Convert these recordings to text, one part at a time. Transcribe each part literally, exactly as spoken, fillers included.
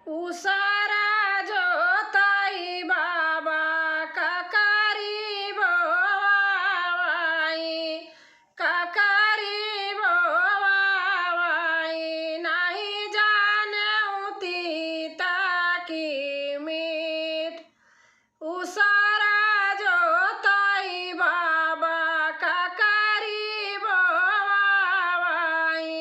उसरा जोताई बाबा, ककरी बोवाई, ककरी बोवाई, नाही जानेउ तीता की मीठ। उसरा जोताई बाबा, ककरी बोवाई,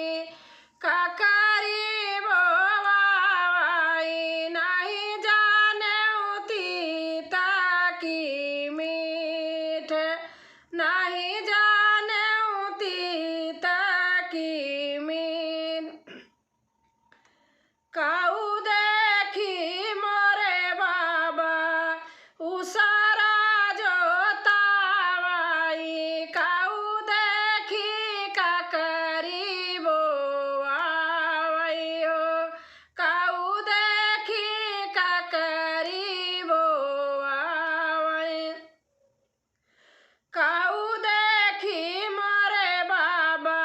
ककरी बोवाई, नाही जानेउ तीता की मीठ, नाही जानेउ तीता की मीठ। काऊ देखी मोरे बाबा, उसरा जोतावाई, काऊ देखी ककरी बोवाई हो, काऊ देखी ककरी बोवाई। काऊ देखी मोरे बाबा,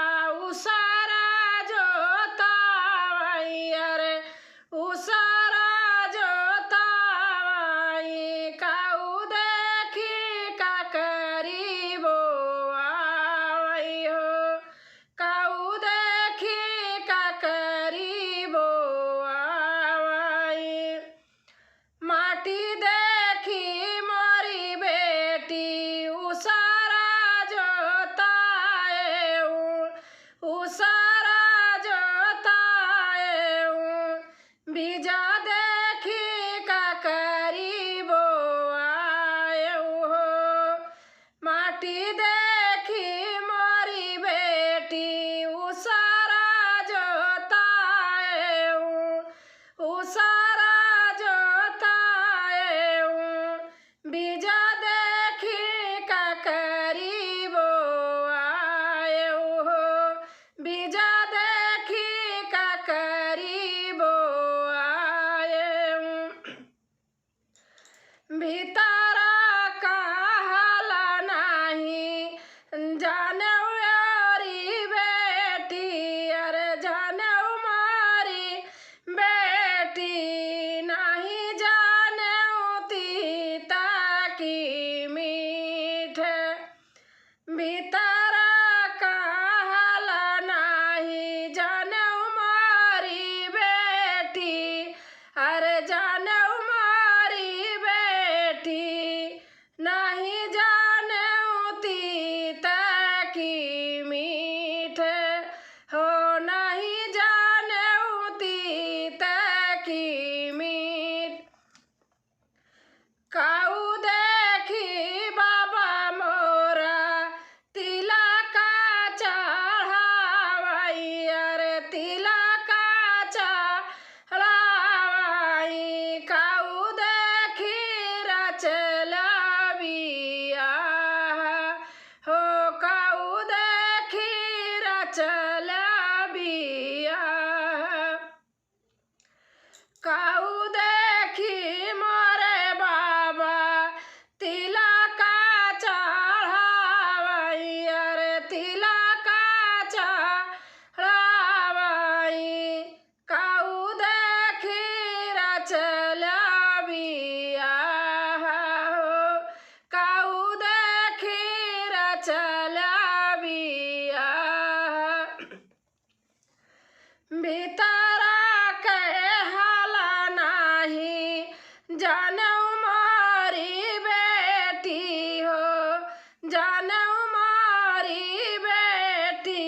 उसरा जोतावाई, अरे उसरा जोतावाई, काऊ देखी ककरी बोवाई हो, काऊ देखी ककरी बोवाई। माटी देखी मोरी बेटी, उसरा जोताएउ, उसरा जोताएउ, बीजा देखी ककरी बोआएउ हो। माटी देखी मोरी बेटी, उसरा जोताएउ, उसरा जोताएउ, बीजा देखी ककरी बोआएउ हो, बीजा देखी ककरी बोआएउ। भीतरा कहला नाही जानेउ मोरी बेटी, अरे जानेउ मोरी बेटी, नाही जानेउ तीता की मीठ। भीतरा कहला नाही जानेउ मोरी बेटी, अरे जानेउ मोरी बेटी, नाही जानेउ तीता की मीठ हो, नाही जानेउ तीता की मीठ। काऊ देखी बाबा मोरा, तिलका चढ़ावाई, अरे तिलका चढ़ावाई। काऊ देखी रचला बियाह हो, काऊ देखी रचला बियाह। काऊ देखी मोरे बाबा, तिलका चढ़ावाई, अरे तिलका चढ़ावाई। काऊ देखी रचला बियाह हो, काऊ देखी रचला बियाह। भीतरा कहला नाही जानेउ मोरी बेटी हो, जानेउ मोरी बेटी।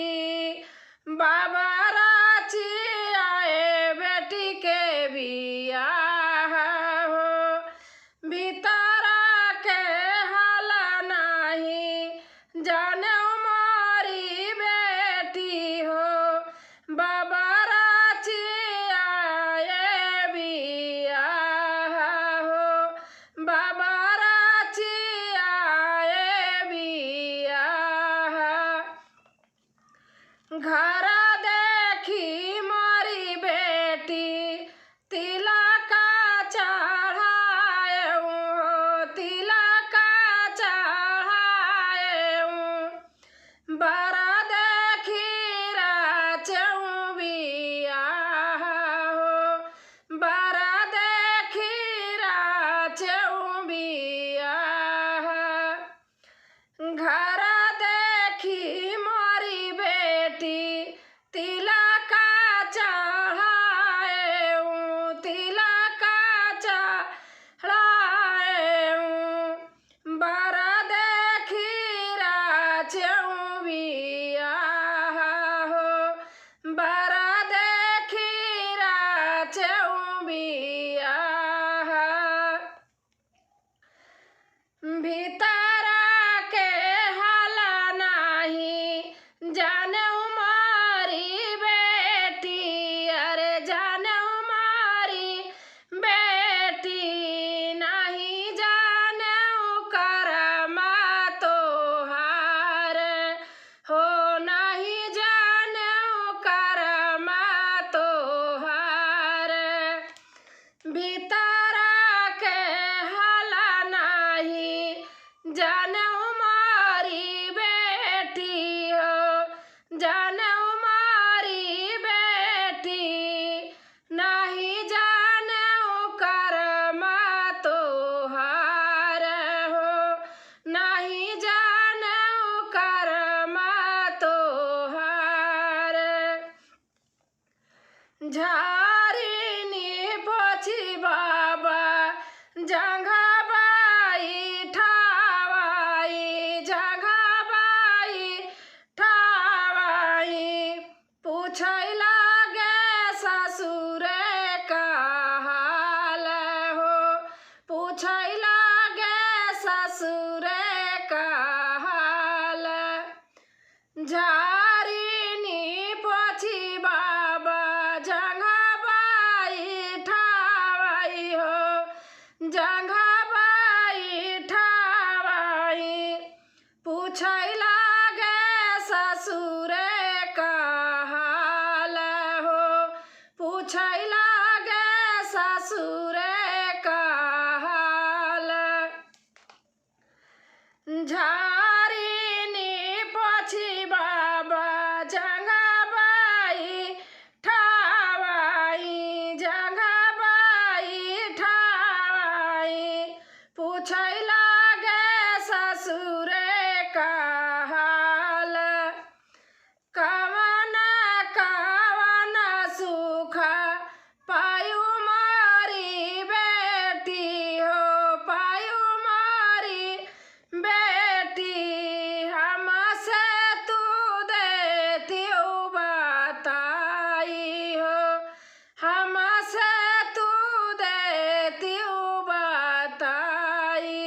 बाबा राची आए बेटी के बियाह हो, भीतरा कहला नाही जानेउ मोरी बेटी हो, बाबा राची आए बियाह हो, बाबा राची आए बियाह। घर देखी मोरी बेटी, तिल आरिनी पोछी बाबा, जंघा बाई ठावाई, जंघा बाई ठावाई। पूछै लागे ससुरे का हाल हो, पूछै लागे ससुरे का हाल। झारिनी पोछी बाबा, जंघा बाई ठावाई हो, जंघा बाई ठावाई। पूछै लागे ससुरे का हाल हो, पूछै लागे ससुरे का हाल। झारिनी पोछी बाबा, जंघा बाई ठावाई, जंघा बाई ठावाई। पूछै लागे ससुरे का हाल। कवन कवन सुख पायु मोरी बेटी हो, पायु मोरी बेटी। हमसे तू देतिउ बताई हो, हमसे तू देतिउ बताई।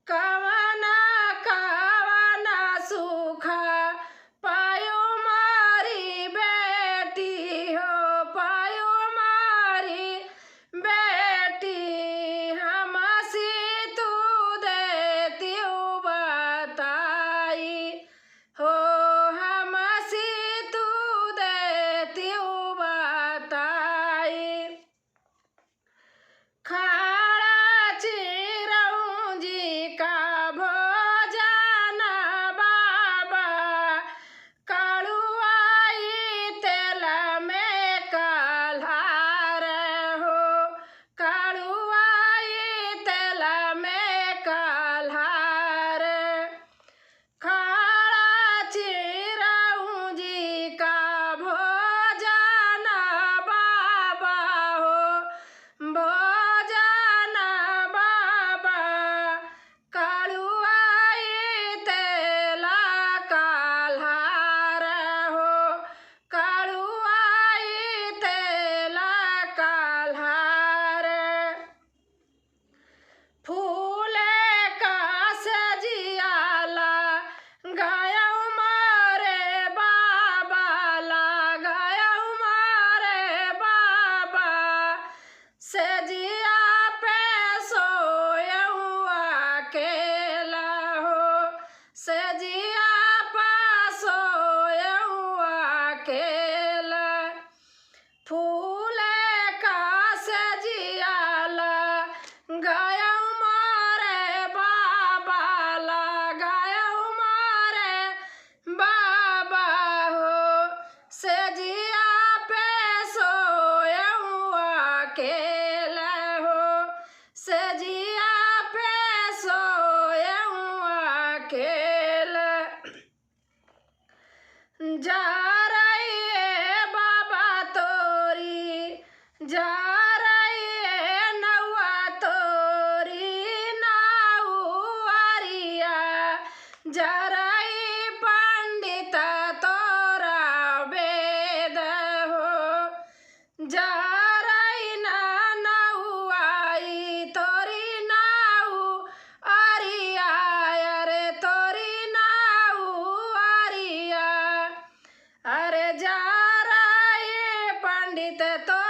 कवन कवन सुख पायु मोरी बेटी हो, पायु मोरी बेटी। हमसी तू देतिउ बताई हो, हमसी तू देतिउ बताई। खाड़ा चिरौंजी का भोजन बाबा, कड़ुआई तेल में कल्हार हो, कड़ुआई तेल में कल्हार। खाड़ा चिरौंजी का भोजन बाबा हो, भोजन बाबा। कड़ुआई तेल कल्हार हो, कड़ुआई तेल कल्हार। फूले का सजिया लगायउ मोरे बाबा, लगायउ मोरे बाबा। सजिया पे सोयउ अकेला हो, सजिया पे सोयउ अकेला। फूले का सजिया लगायउ मोरे बाबा, लगायउ मोरे बाबा हो। सजिया पे सोयउ अकेला हो, सजिया पे सोयउ अकेला। जा रही है बाबा तोरी, जा रही है नौआ तोरी नौअरिया, जा रही पंडित तोरा वेद हो। जा रही ना नौआई तोरी नौअरिया, अरे तोरी नौअरिया। अरे जा रही पंडित तो